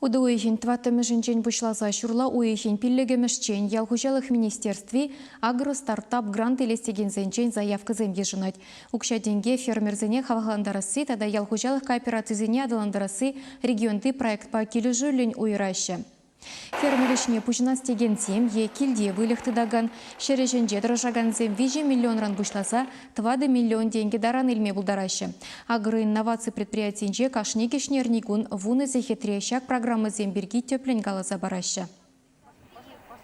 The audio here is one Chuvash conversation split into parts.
Утӑ уйӑхӗн тӑваттӑмӗшӗнчен пуҫласа ҫурла уйӑхӗн пиллӗкӗмӗшчен ял хуҫалӑх министерстви Агростартап грант илес текенсенчен заявкӑсем йышӑнать. Укҫа-тенке фермерсене хавхалантарасси тата ял хуҫалӑх кооперацисене аталантарасси регионти проектпа килӗшӳллӗн уйӑраҫҫӗ. Фермер ӗҫне пуҫӑнас текенсем е килте выльӑх тытакан, ҫӗр ӗҫӗнче тӑрӑшакансем 3 миллионран пуҫласа 4 миллион тенкӗ таран илме пултараҫҫӗ. Агроинноваци предприятийӗнче кашни кӗҫнерникун вунӑ сехетре ҫак программӑсем пирки тӗплӗн каласа параҫҫӗ.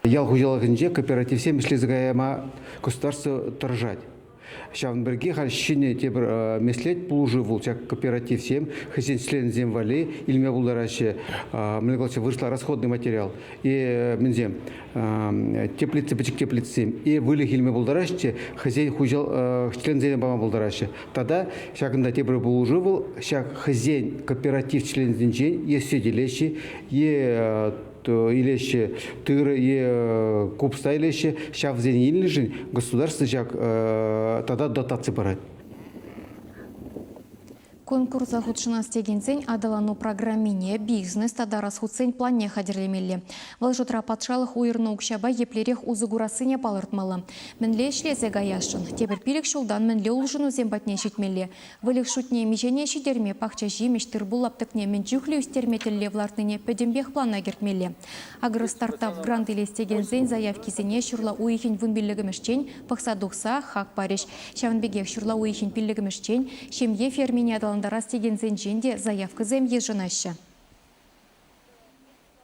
Ял хуҫалӑхӗнче кооперативсем ӗҫлесе каяма государство тӑрӑшать. Ҫавӑн пирки халь ҫӗнӗ тепӗр меслет пулӑшу вӑл ҫак кооперативсем хӑйсен членӗсем валли илме пултараҫҫӗ. Мӗнле калаҫҫӗ, вырӑсла расходный материал. И мӗнсем теплица, пӗчӗк теплицӑсем и выльӑх илме пултараҫҫӗ, хӑйсен хуҫал членсене пама пултараҫҫӗ. Тата ҫакӑнта тепӗр пулӑшу вӑл ҫак хӑйсен кооператив членӗсенчен е сӗт илеҫҫӗ, е илеҫҫӗ, тырӑ е купӑста илеҫҫӗ, ҫавсене илнӗшӗн государство ҫак тата дотаци парать. Конкурса хутшӑнас текенсен аталану программине, бизнес тата расхутсен планне хатӗрлемелле. Вӑл шутра патшалӑх уйӑрнӑ укҫапа еплерех усӑ курассине палӑртмалла. Мӗнле ӗҫлесе каясшӑн? Тепӗр пилӗк ҫултан мӗнле улшӑнусем патне ҫитмелле? Выльӑх шутне миҫене ҫитерме, пахча ҫимӗҫ, тыр-пул лаптӑкне мӗн чухлӗ ӳстерме тӗллев лартнине пӗтӗмпех плана кӗртмелле. Агростартап грант илес текенсен заявкисене ҫурла уйӑхӗн вунпиллӗкмӗшчен пӑхса тухса хак парӗҫ. Ҫавӑн пекех ҫурла уйӑхӗн пиллӗкмӗшчен ҫемье фермине аталантарас текенсенчен те заявкӑсем йышӑнаҫҫӗ.